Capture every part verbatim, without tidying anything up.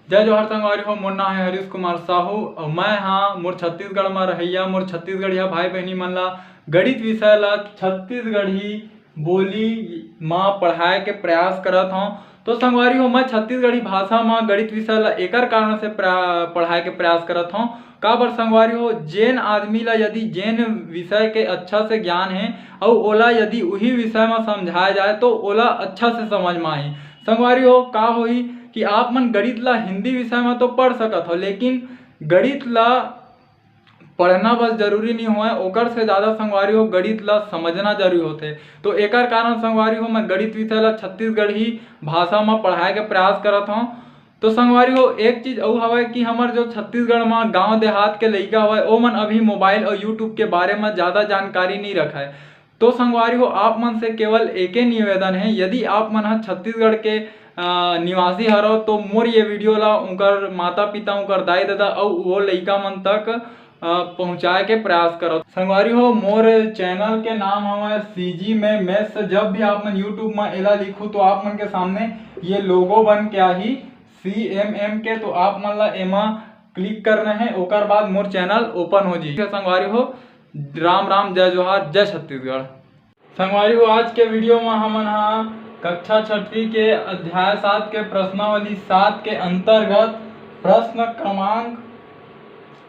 जय जोहार संगवारी हो, मोर नाम है हरीश कुमार साहू और मैं हाँ मोर छत्तीसगढ़ में रहैया मोर छत्तीसगढ़िया भाई बहनी मन ला गणित विषय ला छत्तीसगढ़ी बोली मा पढ़ाए के प्रयास करत हौं। तो संगवारी हो, मैं छत्तीसगढ़ी भाषा मा गणित विषय ला एकर कारण से प्रा-, पढ़ाए के प्रयास करत हौं। काबर संगवारी हो, जेन आदमी ला यदि जेन विषय के अच्छा से ज्ञान है और ओला यदि उही विषय मा समझाया जाए तो ओला अच्छा से समझ मा आही। संगवारी हो, का होही कि आप मन गणित ला हिंदी विषय मा तो पढ़ सकत हो, लेकिन गणित ला पढ़ना बस जरूरी नहीं होय, ओकर से ज़्यादा संगवारी हो गणित ला समझना जरूरी होथे। तो एकर कारण संगवारी हो मैं गणित विषय ला छत्तीसगढ़ी भाषा मा पढ़ाए के प्रयास करत हौं। तो संगवारी हो, एक चीज अउ हवय कि हमर जो छत्तीसगढ़ मा गांव देहात के लइका हवय, ओमन अभी मोबाइल और YouTube के बारे मा ज़्यादा जानकारी नहीं रखय। तो संगवारी हो, आप मन से केवल एके निवेदन है, यदि आप मन ह छत्तीसगढ़ के, अ, निवासी हरव तो मोर ये वीडियो ला उनकर माता पिता, उनकर दाई ददा अउ वो लइका मन तक, अ, पहुँचाए के प्रयास करव। संगवारी हो, मोर चैनल के नाम हवय CG में Maths। जब भी आप मन YouTube में एला लिखू तो आप मन के सामने ये लोगो बन के आही CMM के, तो आप मन ला एमा क्लिक करना है, ओकर बाद मोर चैनल ओपन हो जाही। संगवारी हो, राम राम, जय जोहार, जय छत्तीसगढ़। संगवारी हो, आज के वीडियो में हमन हा कक्षा छठवीं के अध्याय सात के प्रश्नावली सात के अंतर्गत प्रश्न क्रमांक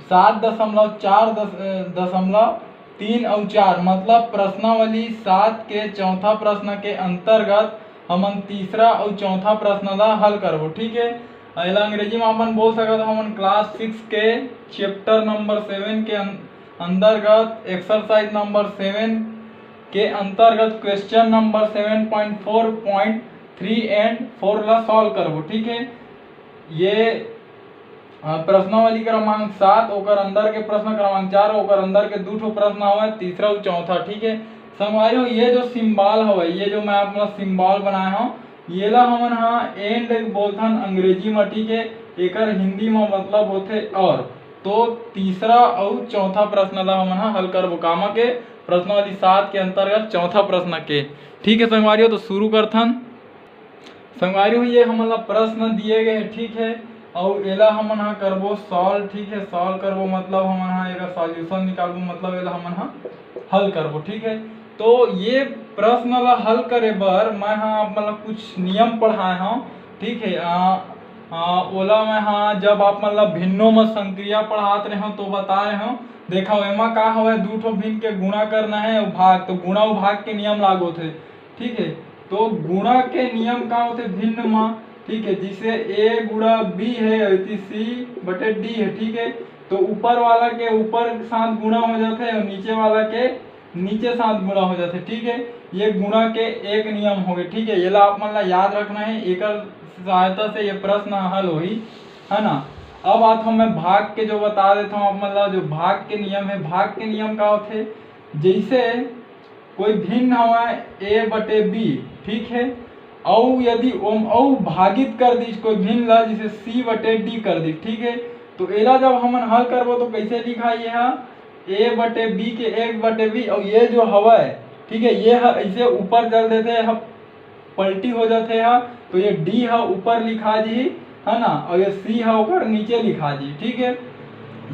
सात दशमलव चार दस-, दशमलव तीन और चार, मतलब प्रश्नावली सात के चौथा प्रश्न के अंतर्गत हमन तीसरा और चौथा प्रश्न ला हल करबो। ठीक है, एला अंग्रेजी में अपन बोल सकत हो, हमन क्लास सिक्स के चैप्टर नंबर सेवन के अं-, अंतर्गत, एक्सरसाइज नंबर सेवन के अंतर्गत question number seven point four point three and four ला सॉल्व करबो। ठीक है, ये, अ, प्रश्नावली क्रमांक सात, ओकर अंदर के प्रश्न क्रमांक चार, ओकर अंदर के दू ठो प्रश्न हवय, तीसरा अउ चौथा। ठीक है संगवारी हो, ये जो सिंबल हवय, ये जो मैं अपना सिंबल बनाए हव, येला हमन हा एंड बोलथन अंग्रेजी म। ठीक है, एकर हिंदी म मतलब होथे और। तो तीसरा अउ चौथा प्रश्न ला हमन हा हल करबो, कामा के प्रश्नावली सात के अंतर्गत चौथा प्रश्न के। ठीक है संगवारी हो, तो शुरू करथन। संगवारी हो, ये हमन ला प्रश्न दिए गए हे, ठीक है, अउ एला हमन हा करबो सॉल्व। ठीक है, सॉल्व करबो मतलब हमन हा एकर सॉल्यूशन निकालबो, मतलब एला हमन हा हल करबो। ठीक है, तो ये प्रश्न ला हल करे बर मैं हा आप मन ला कुछ नियम पढ़ाए हव। ठीक है, आ, आ, ओला मैं हा जब आप मन ला भिन्नो म संक्रिया पढ़ात रहे हव तो बताए हव। देखो एमा का हवय, दू ठो भिन्न के गुणा करना है अउ भाग, तो गुणा अउ भाग के नियम लागू होथे। ठीक है, तो गुणा के नियम का होथे भिन्न म? ठीक है, जिसे ए गुणा बी है और इति सी बटे डी है। ठीक है, तो ऊपर वाला के ऊपर साथ गुणा हो जाथे और नीचे वाला के नीचे साथ गुणा हो जाथे। ठीक है, ये गुणा के एक नियम हो गए। ठीक है, येला आप मन ला याद रखना है, एकर सहायता से ये प्रश्न हल होही, है ना। अब आत हूँ मैं भाग के, जो बता देता हूँ आप मन ला, जो भाग के नियम है। भाग के नियम का होथे? जैसे कोई भिन्न हवय ए बटे बी, ठीक है, अउ यदि ओम अउ भागित कर दीस कोई भिन्न ला, जैसे सी बटे डी कर दीस, ठीक है, तो एला जब हमन हल करबो तो कैसे लिखा ये हा? ए बटे बी के एक बटे बी, अउ ये जो हवय, ठीक है, ये ह ऐसे ऊपर चल देथे, ह पलटी हो जाथे ह, तो ये डी ह ऊपर लिखा जी, है ना, और ये सी ह ओकर नीचे लिखा जी। ठीक है,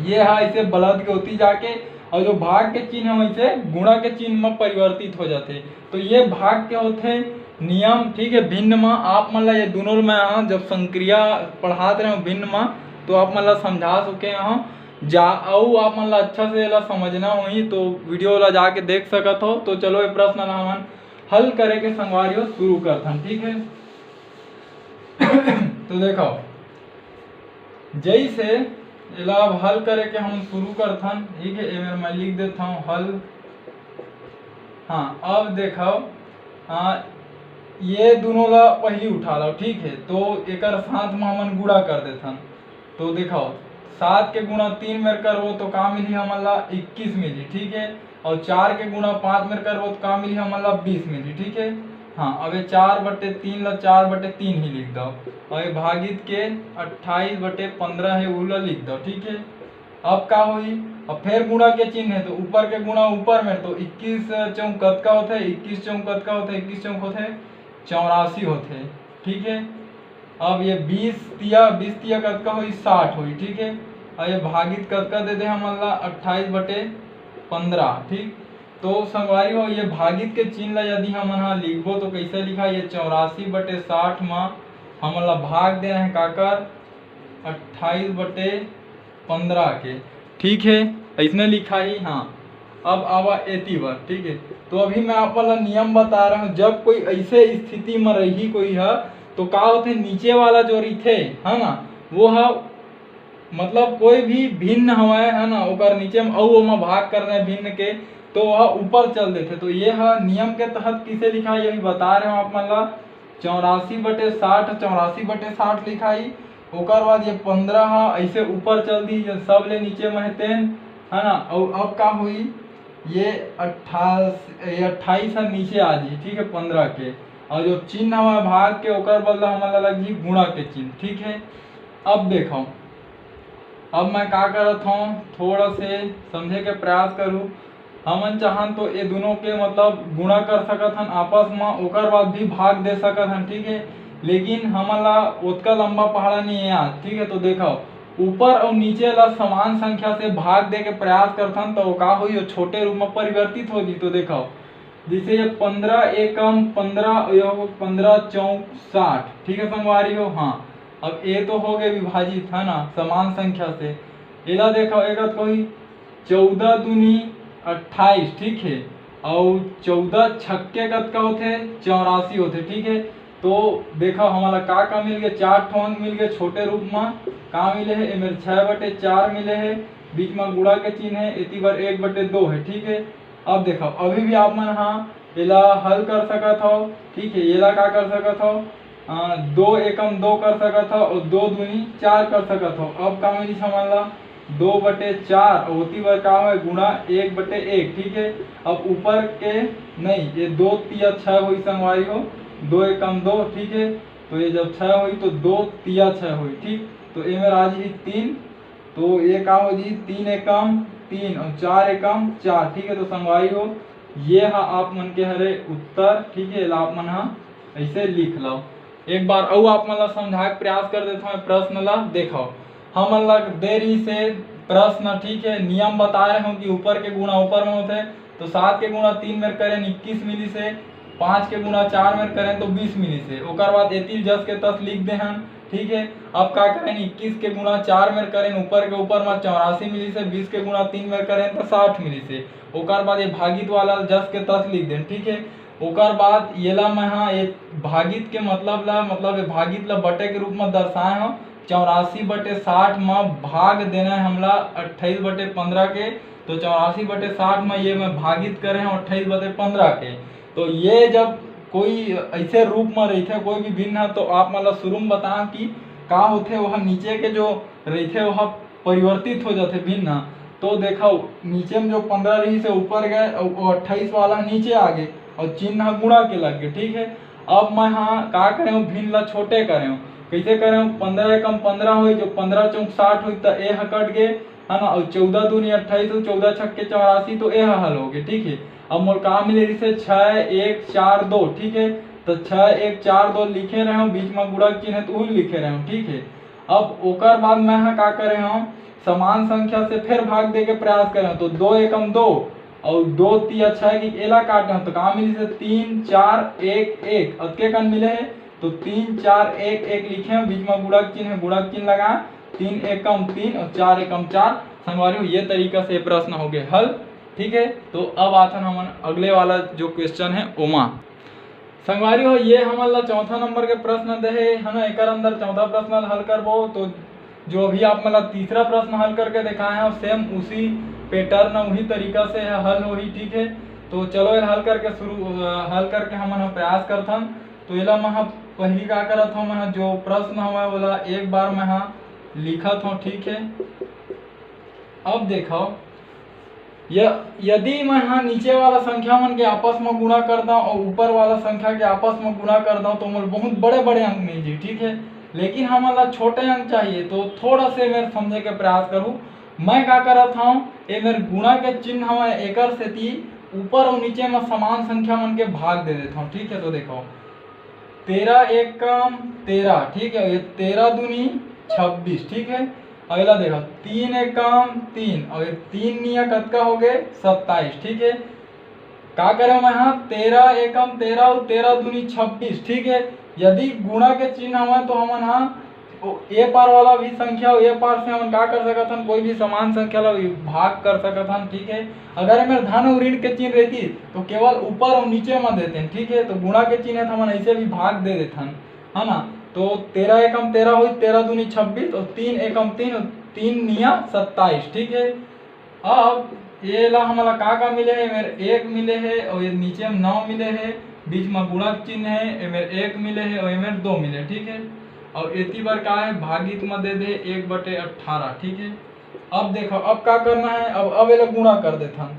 ये ह ऐसे बलद के होती जाके, और जो भाग के चिन्ह है वैसे गुणा के चिन्ह में परिवर्तित हो जाते। तो ये भाग के होते नियम। ठीक है, भिन्न में आप मन ला ये दोनों में, हाँ, जब संक्रिया पढ़ात रहे हो भिन्न में, तो आप मन ला समझा सके हो जा, अउ आप मन ला अच्छा से ला समझना होही तो वीडियो ला जाके देख सकत हो। तो चलो ये प्रश्न ला हमन हल करे के संगवारी हो शुरू करथन। ठीक है, तो देखो, जैसे एला अब हल करे के हम शुरू करथन। ठीक है, एमेर मैं लिख देता हूँ हल। हाँ, अब देखो, हाँ, ये दोनों ला पहली उठा लो। ठीक है, तो एकर साथ में हमन गुणा कर देथन। तो देखो, सात के गुणा तीन मेर करबो तो का मिलही हमन ला? इक्कीस मिलही। ठीक है, और चार के गुणा पाँच मेर करबो तो का मिलही हमन ला? बीस मिलही। ठीक है, हाँ, अब ये चार बटे तीन ला चार बटे तीन ही लिख दो, और ये भागित के अट्ठाईस बटे पन्द्रह है, उ ला लिख दो। ठीक है, अब का होही? अब फेर गुणा के चिन्ह है, तो ऊपर के गुणा ऊपर में, तो इक्कीस चौक कतका होथे? इक्कीस चौक कतका होथे? इक्कीस चौक होथे चौरासी होथे। ठीक है, अब ये बीस तिया, बीस तिया कतका होई? साठ होई, ठीक है। और ये भागित कतका दे दे हमन ला? अट्ठाईस बटे पंद्रह, ठीक। तो संगवारी हो, ये भागित के चिन्ह ला यदि हमन हा लिखबो तो कैसे लिखा? ये चौरासी बटे साठ मा हमन ला भाग देना है काकर? अट्ठाईस बटे पंद्रह के, ठीक है, ऐसने लिखा ही। हाँ, अब आवा एती बर, ठीक है। तो अभी मैं आप वाला नियम बता रहा हूँ, जब कोई ऐसे स्थिति में रही कोई है तो का होथे, नीचे वाला जो रहिथे, है ना, वो हा मतलब कोई भी भिन्न हवय, है ना, ओकर नीचे में अउ ओमा भाग करना है भिन्न के, तो वह ऊपर चल देथे। तो ये हा नियम के तहत किसे लिखा है, ये भी बता रहे हो आप मन ला। चौरासी बटे साठ, चौरासी बटे साठ लिखाई, ओकर बाद ये पंद्रह हा ऐसे ऊपर चल दी, ये सब ले नीचे में है तेन, है ना। और अब का हुई, ये अट्ठाईस, ये अट्ठाईस हा नीचे आ जी, ठीक है, पंद्रह के, और जो चिन्ह हमारे भाग के, ओकर बदला हमारा लग जी गुणा के चिन्ह, ठीक है। अब देखो, अब मैं का करत हूँ, थोड़ा से समझे के प्रयास करूँ। हमन चाहन तो ये दोनों के मतलब गुणा कर सकत हन आपस में, ओकर बाद भी भाग दे सकत हन, ठीक है। लेकिन हमन ला ओतका लंबा पहाड़ा नहीं है आज, ठीक है। तो देखो, ऊपर और नीचे ला समान संख्या से भाग दे के प्रयास करथन तो का होई, वो छोटे रूप में परिवर्तित हो जी। तो देखो, जैसे ये पंद्रह एकम पंद्रह, ये हो पंद्रह चौक साठ, ठीक है संगवारी हो। हाँ, अब ये तो हो गए विभाजित, है ना, समान संख्या से। एला देखो, एक कोई चौदह दूनी अट्ठाईस, ठीक है, और चौदह छक्के कतका होथे? चौरासी होथे, ठीक है। तो देखो, हमारा का का मिल गया? चार ठो अंक मिल गए छोटे रूप में। का मिले है? एमेर छः बटे चार मिले है, बीच में गुणा के चिन्ह है, एती बर एक बटे दो है, ठीक है। अब देखो, अभी भी आप मन हाँ एला हल कर सकत हो, ठीक है। एला का कर सकत हो, अ, दो एकम दो कर सकत हो और दो दूनी चार कर सकत हो। अब का मिली हमन ला? दो बटे चार, और ओती बर का होय? गुणा एक बटे एक, ठीक है। अब ऊपर के नहीं, ये दो तिया छः होई संगवारी हो, दो एकम दो, ठीक है। तो ये जब छः होई तो दो तिया छः होई, ठीक। तो एमेर आ जी तीन, तो ये का हो जी? तीन एकम तीन और चार एकम चार, ठीक है। तो संगवारी हो, ये हा आप मन के हरे उत्तर, ठीक है। एला आप मन हा ऐसे लिख लो। एक बार अउ आप मन ला समझाए के प्रयास कर देथव प्रश्न ला। देखो, हमन ला दे रहिस हे प्रश्न, ठीक है, नियम बता रहे हो कि ऊपर के गुणा ऊपर में होथे, तो सात के गुणा तीन मेर करेन इक्कीस मिलिस हे, पाँच के गुणा चार मेर करेन तो बीस मिलिस हे। ओकर बाद एती जस के तस लिख दे हन, ठीक है। अब का करेन, इक्कीस के गुणा चार मेर करेन, ऊपर के ऊपर में चौरासी मिलिस हे, बीस के गुणा तीन मेर करेन तो साठ मिलिस हे। ओकर बाद ये भागित वाला जस के तस लिख देन, ठीक है। ओकर बाद येला मैं हा ये भागित के मतलब ला, मतलब ये भागित ला बटे के रूप में दर्शाए हव। चौरासी बटे साठ में भाग देना है हमला अट्ठाईस बटे पंद्रह के, तो चौरासी बटे साठ में ये मैं भागित करे हव अट्ठाईस बटे पंद्रह के। तो ये जब कोई ऐसे रूप में रहिथे कोई भी भिन्न, तो आप मन ला शुरू में बताएं कि का होथे, वह नीचे के जो रहिथे वह परिवर्तित हो जाथे भिन्न। तो देखो, नीचे में जो पंद्रह रहिस हे ऊपर गए और वो अट्ठाईस वाला नीचे आ गए और चिन्ह गुणा के लग गए, ठीक है। अब मैं हा का करे हूँ, भिन्न ला छोटे करे हूँ। कैसे करे हूँ? पंद्रह एकम पंद्रह होई, जो पंद्रह चौक साठ होई, तो ए ह कट गए, है ना, और चौदह दूनी अट्ठाईस और चौदह छक्के चौरासी, तो ए ह हल हो गए, ठीक है। अब मोर का मिले रहिस हे, छः एक चार दो, ठीक है। तो छः एक चार दो लिखे रहे हूँ, बीच में गुणा के चिन्ह है तो वही लिखे रहे हूँ, ठीक है। अब ओकर बाद मैं हा का करे हूँ, समान संख्या से फिर भाग दे के प्रयास करे हूँ, तो दो एकम दो और दो तिया छः की एला काटे हूँ, तो का मिलिस हे? तीन चार एक एक, अतके कन मिले है, तो तीन चार एक एक लिखे हूँ, बीच में गुणा के चिन्ह है, गुणा के चिन्ह लगा, तीन एकम तीन और चार एकम चार। संगवारी हो, ये तरीका से प्रश्न हो गए हल, ठीक है। तो अब आथन हमन अगले वाला जो क्वेश्चन है ओमा। संगवारी हो, ये हमन ला चौथा नंबर के प्रश्न दे हे, है ना, एकर अंदर चौथा प्रश्न हल करबो। तो जो अभी आप मन ला तीसरा प्रश्न हल करके देखाए हव, सेम उसी पैटर्न, उही तरीका से हल होही, ठीक है। तो चलो, ये हल करके शुरू, अ, हल करके हमन ह प्रयास करथन। तो एला मैं ह पहिली का करत हव, मैं ह जो प्रश्न हवय ओला एक बार मैं ह लिखत हव, ठीक है। अब देखो, य-, यदि मैं ह नीचे वाला संख्या मन के आपस में गुणा कर दव और ऊपर वाला संख्या के आपस में गुणा कर दव, तो मोला बहुत बड़े-बड़े अंक मिल जी, ठीक है। लेकिन हमन ला छोटे अंक चाहिए, तो थोड़ा से मेर समझे के प्रयास करूँ। मैं का करत हव, ये मेर गुणा के चिन्ह हवय, एकर सेती ऊपर और नीचे में समान संख्या मन के भाग दे देत हव, ठीक है। तो देखो, तेरह एकम तेरह, ठीक है, ये तेरह दूनी छब्बीस, ठीक है। अगला देखो, तीन एकम तीन और ये तीन निया कतका हो गए? सत्ताईस, ठीक है। का करे मैं हा, तेरह एकम तेरह और तेरह दूनी छब्बीस, ठीक है। यदि गुणा के चिन्ह हवय तो हमन हा ए पार वाला भी संख्या ए पार से हमन का कर सकत हन, कोई भी समान संख्या ला भाग कर सकत हन, ठीक है। अगर एमेर धन और ऋण के चिन्ह रहती तो केवल ऊपर और नीचे म देते हैं, ठीक है। तो गुणा के चिन्ह है तो हमन ऐसे भी भाग दे देथन, है ना। तो तेरह एकम तेरह हुई, तेरह दूनी छब्बीस और तीन एकम तीन और तीन निया सत्ताईस, ठीक है। अब ये ला हमला का का मिले है? एमेर एक मिले है और ये नीचे में नौ मिले है, बीच में गुणा के चिन्ह है, एमेर एक मिले है और एमेर दो मिले, ठीक है। और एती बर का है, भागित में दे दे एक बटे अट्ठारह, ठीक है। अब देखो, अब का करना है, अब अब एला गुणा कर देथन।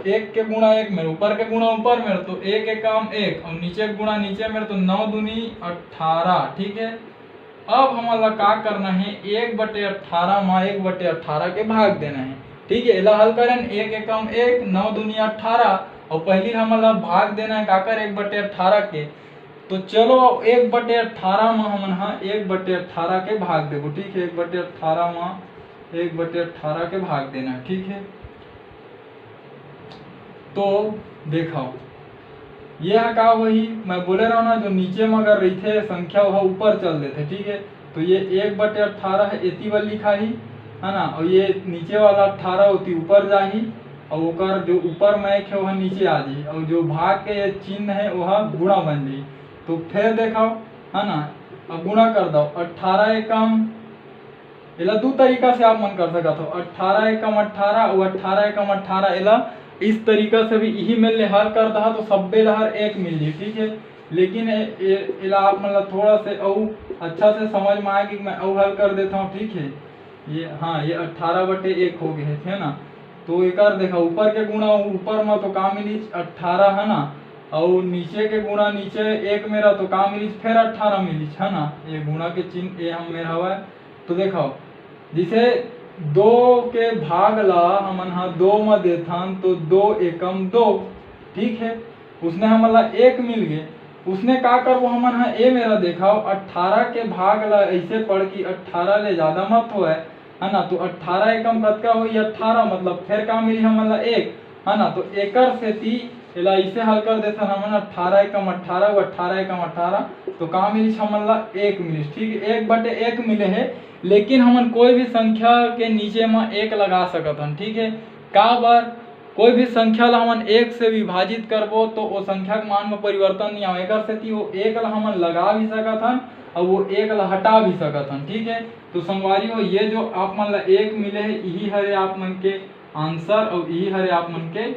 एक के गुणा एक मेर, ऊपर के गुणा ऊपर मेर, तो एक एकम एक और नीचे के गुणा नीचे मेर, तो नौ दूनी अट्ठारह, ठीक है। अब हमन ला का करना है, एक बटे अट्ठारह मा एक बटे अट्ठारह के भाग देना है, ठीक है। एला हल करें, एक एकम एक, नौ दूनी अट्ठारह, और पहली हमन ला भाग देना है काकर, एक बटे अट्ठारह के। तो चलो, एक बटे अट्ठारह मा हमन हा एक बटे अट्ठारह के भाग देबो, ठीक है। एक बटे अट्ठारह मा एक बटे अट्ठारह के भाग देना है, ठीक है। तो देखो, ये हा का होही, मैं बोले रहो ना, जो नीचे में अगर रहिथे संख्या, वह ऊपर चल देथे, ठीक है। तो ये एक बटे अट्ठारह है, एती वाला लिखा ही, है ना, और ये नीचे वाला अट्ठारह ओती ऊपर जाही, और ओकर जो ऊपर में एक है, वह नीचे आ जाही, और जो भाग के ये चिन्ह है, वह गुणा बन जाही। तो फिर देखो, है ना, अब गुणा कर दो, अट्ठारह एकम एला दू तरीका से आप मन कर सकत हो, अट्ठारह एकम अट्ठारह और अट्ठारह एकम अट्ठारह। एला इस तरीका से भी इही मेर ले हल कर दहा तो सब्बे लहर एक मिल जाही, ठीक है। लेकिन ए, ए, एला आप मन ला थोड़ा से अउ अच्छा से समझ में आए कि मैं अउ हल कर देता हूँ, ठीक है। ये, हाँ, ये अट्ठारह बटे एक हो गए है, है ना। तो एकर देखा, ऊपर के गुणा ऊपर में तो का मिलिच? अट्ठारह, है ना। और नीचे के गुणा नीचे एक मेरा तो का मिलिच? फिर अट्ठारह मिलिच, है ना। ये गुणा के चिन्ह ए हम मेर हवा। तो देखो, जैसे दो के भाग ला हमन हा दो म देथन तो दो एकम दो, ठीक है, उसने हमन ला एक मिल गए। उसने का करबो हमन हा, ए मेरा देखाओ, अट्ठारह के भाग ला ऐसे पढ़ कि अट्ठारह ले ज्यादा मत होए, है ना। तो अट्ठारह एकम कतका होई? अट्ठारह, मतलब फिर का मिली हमन ला? एक, है ना। तो एकर सेती एला इसे हल कर देथन हमन, अट्ठारह एकम अट्ठारह, वो अट्ठारह एकम अट्ठारह, तो का मिलिस हमन ला? एक मिलिस, ठीक है, एक बटे एक मिले है। लेकिन हमन कोई भी संख्या के नीचे म एक लगा सकत हन, ठीक है। का बर? कोई भी संख्या ला हमन एक से विभाजित करबो तो वो संख्या के मान में परिवर्तन नहीं आवे, एकर सेती वो एक ला हमन लगा भी सकत हन और वो एक ला हटा भी सकत हन, ठीक है। तो संगवारी हो, ये जो आप मन ला एक मिले है, यही हरे आप मन के आंसर और यही हरे आप मन के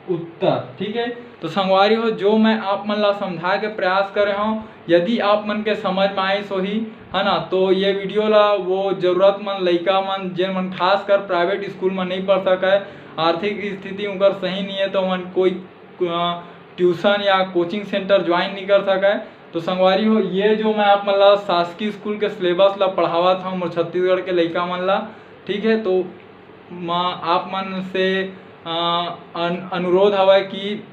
उत्तर, ठीक है। तो संगवारी हो, जो मैं आप मन ला समझाए के प्रयास करे हूँ, यदि आप मन के समझ में आइस होही, है ना, तो ये वीडियो ला वो जरूरतमंद लइका मन, जेन मन खासकर प्राइवेट स्कूल में नहीं पढ़ सके, आर्थिक स्थिति उनकर सही नहीं है, तो मन कोई ट्यूशन या कोचिंग सेंटर ज्वाइन नहीं कर सके। तो संगवारी हो, ये जो मैं आप मन ला शासकीय स्कूल के सिलेबस ला पढ़ावत हूँ मोर छत्तीसगढ़ के लइका मन ला, ठीक है। तो म-, आप मन से अ, अन-, अनुरोध हवय कि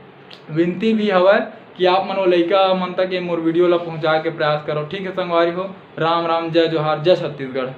विनती भी हवय कि आप मन वो लइका मन तक ये मोर वीडियो ला पहुँचाए के प्रयास करो, ठीक है संगवारी हो। राम राम, जय जोहार, जय छत्तीसगढ़।